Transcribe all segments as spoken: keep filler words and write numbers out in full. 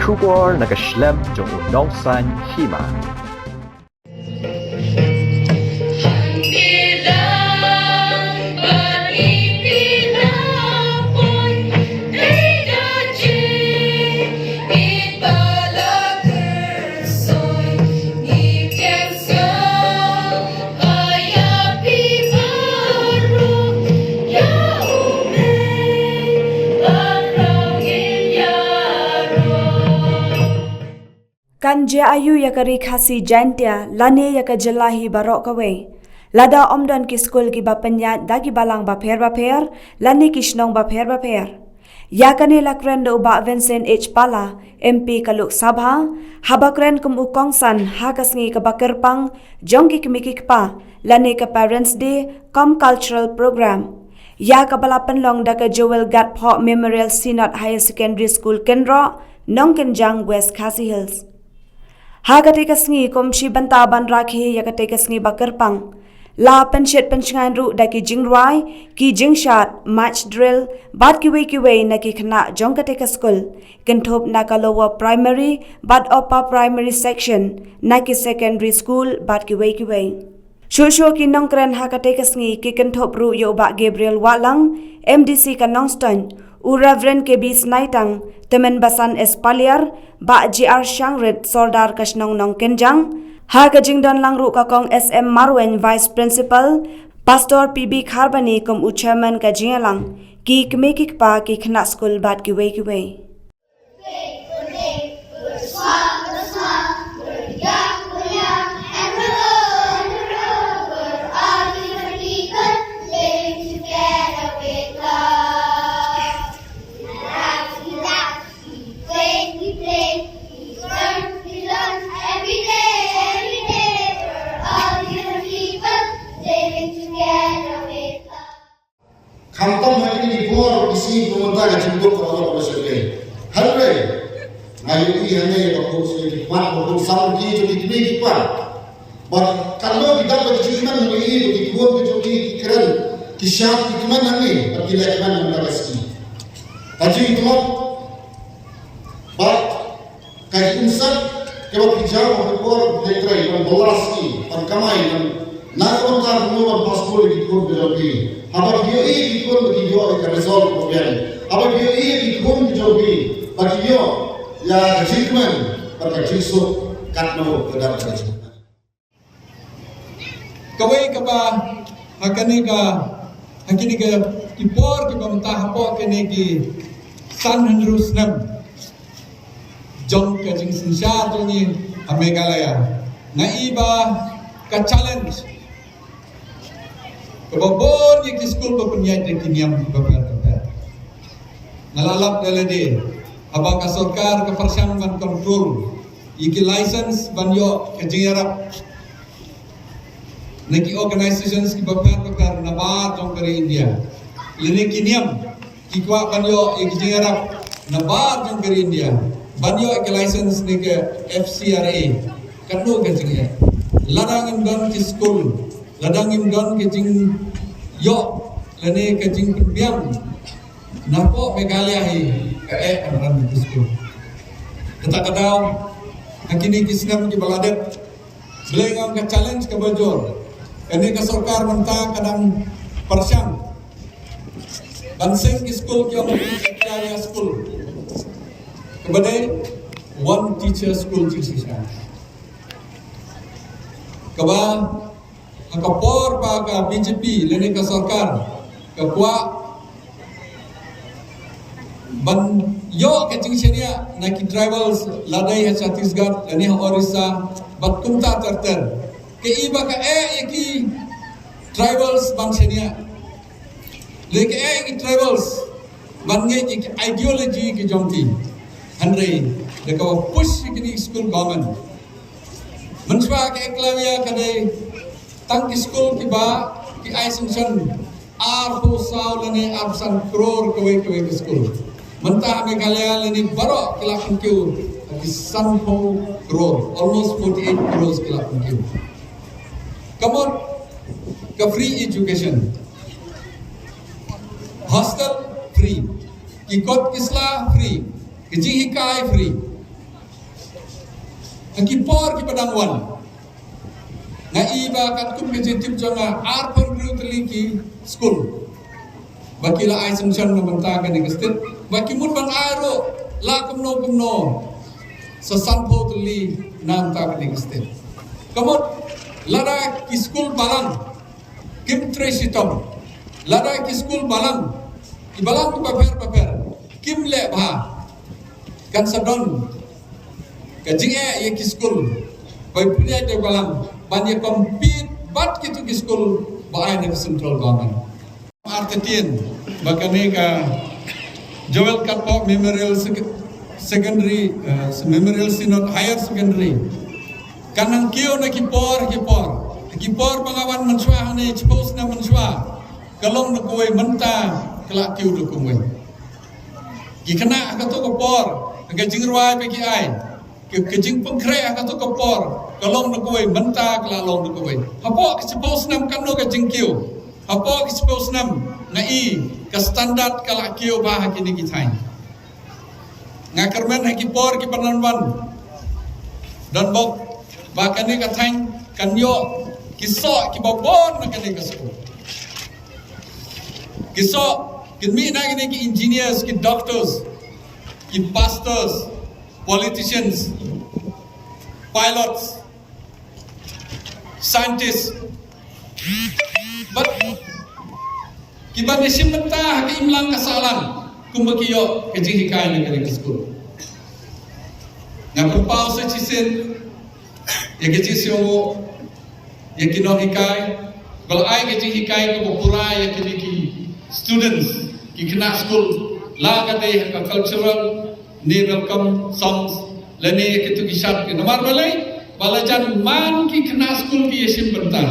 Khubor na ka shlem jong u nongsan hima. Kan jia aïu ïa ka Ri Khasi Jaintia lane ïa ka jylla hi baroh kawei lada ym don ki skul kiba pynïaid da ki balang bapher bapher lane ki shnong bapher bapher? Ïa kane la kren da u Bah Vincent H Pala, M P ka Lok Sabha, haba kren kum u kongsan ha ka sngi kaba kyrpang jong ki kmie ki kpa lane ka Parents Day cum Cultural Program, ïa kaba la pynlong da ka Jewel Gatphoh Memorial Synod Higher Secondary School Kynroh, Nongkynjang, West Khasi Hills. Ha katei ka sngi kum shi bynta ban rakhe ïa katei ka sngi ba kyrpang, la pynshit pynshngaiñ ruh da ki jingrwai, ki jingshad, match drill bad kiwei kiwei na ki khynnah jong katei ka skul, kynthup na ka Lower Primary bad Upper Primary Section, na ki Secondary School bad kiwei kiwei. Shuh shuh ki nongkren ha katei ka sngi ki kynthup ruh ïa u Bah Gabriel Wahlang, M D C ka Nongstoiñ, u Reverend K B Snaitang, Tymmen Basan Espaliar, Bah J R Shangrit, Sordar ka shnong Nongkynjang. Ha ka jingdon lang ruh ka Kong S M Marwein, Vice Principal, Pastor P B Kharbani kum u Chairman ka jingïalang, ki kmie ki kpa, ki khynnah skul bad kiwei kiwei. Khamtam ha kine ki por ki sngi ki mynta ka jingduk ka la dok ka la shyrkhei. Hynrei nga ïohi hangne ba kum ki khmat ba kum sam ki jong ki kmie ki kpa. Bad katno ki dap ba ki jingkmen, nga ïohi ba ki khun ki jong ki ki kren, ki shad, ki kmen hangne bad ki leh kmen mynta ka sngi. Ka jingtlot bad ka jingïasaid kaba phi jaw ha ka por phi trei ban bylla ski, ban kamai, ban na ka bynta kumno ban pass through ïa ki khun ka jong phi. Haba phi ïohi ïa ki khun ba ki ïoh ïa ka result kaba biang, haba phi ïohi ïa ki khun ka jong phi ba ki ïoh ïa ka jingkmen bad ka jingsuk, katno ka dap ka jingkmen. Kawei kaba ha kane ka, ha kine ki por kiba mynta, hapoh kine ki san hynriew snem jong ka jingsynshar jong ngi ha Meghalaya, nga i ba ka challenge kaba bun ïa ki skul ba pynïaid da ki niam kiba pher bapher. Nga la lap da lade, haba ka sorkar ka pyrshang ban control ïa ki license ban ïoh ka jingïarap na ki organisations kiba pher bapher nabar jong ka ri India, lane ki niam ki kwah ban ïoh ïa ki jingïarap nabar jong ka ri India ban ïoh ïa ki license ne ka F C R A. Katno ka jingeh. Lada ngim don ki skul, lada ngim don ka jingïoh lane ka jingpynbiang napoh Meghalaya hi, ka eh ka ran ka skul. Kata ka daw, ha kine ki snem kiba la dep, Blei nga ong ka challenge kaba jur. Kane ka sorkar mynta ka dang pyrshang ban seng ki skul ki ong ki area school, kaba dei one teacher school jingshisha. Kaba ha ka por ba ka B J P lane ka sorkar ka kwah ban ïoh ka jingshaniah na ki tribals, lada ha Chhattisgarh lane ha Orissa bad kumta ter ter, ka i ba ka eh ïa ki tribals ban shaniah, lane ka eh ïa ki tribals ban ngeit ïa ki ideology ki jong ki. Hynrei da kaba push ïa kine ki skul government, mynshuwa ka Eklavya ka dei tang ki skul kiba ki ai sanction arphew saw lane arphew san klur kawei kawei ki skul. Mynta Meghalaya lane baroh ki la pynkiew ki sanphew klur, almost forty-eight crores ki la pynkiew. Ka mut ka free education, hostel free, ki kot ki sla free, ki jinghikai free. Ha ki por kiba dang wan, nga i ba katkum ka jingtip jong nga, arphew hynriew tylli ki skul ba ki la ai sanction na bynta kane ka state, ba ki mut ban ai ruh la kumno kumno sa sanphew tylli na bynta kane ka state. Ka mut, lada ki skul balang kim trei shitom, lada ki skul balang, ki balang kiba pher bapher kim leh bha, kan sa don ka jingeh ïa ki skul ba pynïaid da balang ban ïa compete bad kito ki skul ba ai na ka central government. Artatien ba kane ka Joel Katpoh Memorial Sec-, Secondary, eh, Memorial Synod Higher Secondary kan nang kiew na ki por ki por. Ki por ba nga wan mynshuwa hangne, chiphew snem mynshuwa, ka long da kawei, mynta ka la kiew da kawei. Ki khynnah ha kato ka por, ka jingrwai ba ki ai, ka, ka jingpynkhreh ha kato ka por ka long da kawei, mynta ka la long da kawei. Hapoh ka chiphew snem, katno ka jingkiew? Hapoh ka chiphew snem, nga i ka standard ka la kiew bha ha kine ki thaiñ. Nga kyrmen ha ki por kiba nang wan, don bok ba kane ka thaiñ kan ïoh ki soh kiba bun na kane ka skul. Ki soh kin mih na kine ki engineers, ki doctors, ki pastors, politicians, pilots, scientists. Bad kiban ïashim bynta ha ka imlang ka sahlang kumba ki ïoh ka jinghikai na kane ka skul. Nga pynpaw sa shisien ïa ka jingsngewnguh ïa ki nonghikai ba la ai ka jinghikai kaba pura ïa kine ki students, ki khynnah skul, la ka dei ha ka cultural ne welcome songs lane kito ki shad ki. Namar balei? Ba la jan man ki khynnah skul ki ïashim bynta,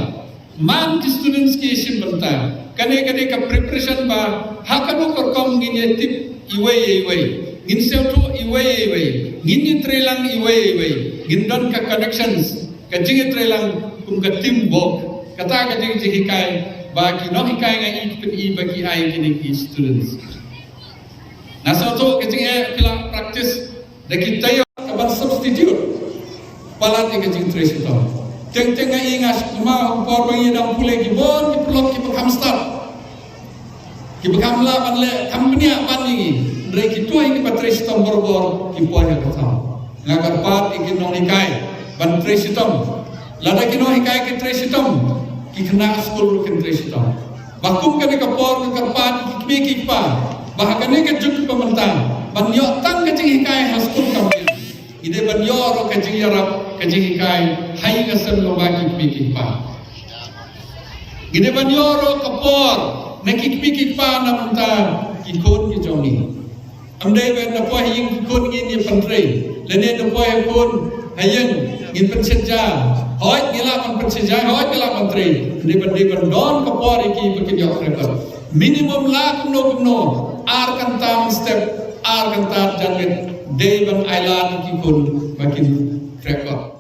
man ki students ki ïashim bynta. Kane ka dei ka preparation ba ha kano ka rukom ngin ïa tip iwei ïa iwei, ngin sngewthuh iwei ïa iwei, ngin ïatreilang iwei ïa iwei, ngin don ka connections, ka jingïatreilang kum ka teamwork. Kata ka dei ka jinghikai ba ki nonghikai, nga i, ki pyni ba ki ai kine ki students. Nga sngewthuh ka jingeh ki la practice da ki taïew kaban substitute palat ïa ka jingtrei shitom. Teng teng nga i, nga sngewthuh ha ka por ba ngi dang pule, ki bun ki paralok kiba kham stad, kiba kham lah ban leh, kham bniah ban ïa ngi. Hynrei kito kiba trei shitom barabor ki poi ha ka thaw. Nga kyrpad ïa ki nonghikai ban trei shitom. Lada ki nonghikai ki trei shitom, ki khynnah skul ruh kin trei shitom. Ba kum kane ka por nga kyrpad ïa ki kmie ki kpa ba ha kane ka juk ba mynta, ban ïoh tang ka jinghikai ha skul kam biang. Ngi dei ban ïoh ruh ka jingïarap, ka jinghikai ha ïing ha sem lyngba ki kmie ki kpa. Ngi dei ban ïoh ruh ka por na ki kmie ki kpa na bynta ki khun ki jong ngi. Ym dei ba na poi ha ïing ki khun ngin ïa pyntrei, lane na poi ha khun ha ïing ngin pynshet ja. Hooid, ngi lah ban pynshet ja, hooid, ngi lah ban trei. Ym dei ban, dei ban don ka por ïa ki ba kin ïoh trei kot. Minimum la kumno kumno ar kynta mynstep, ar kynta janmiet, dei ban ai lad ïa ki khun ba kin trei kot.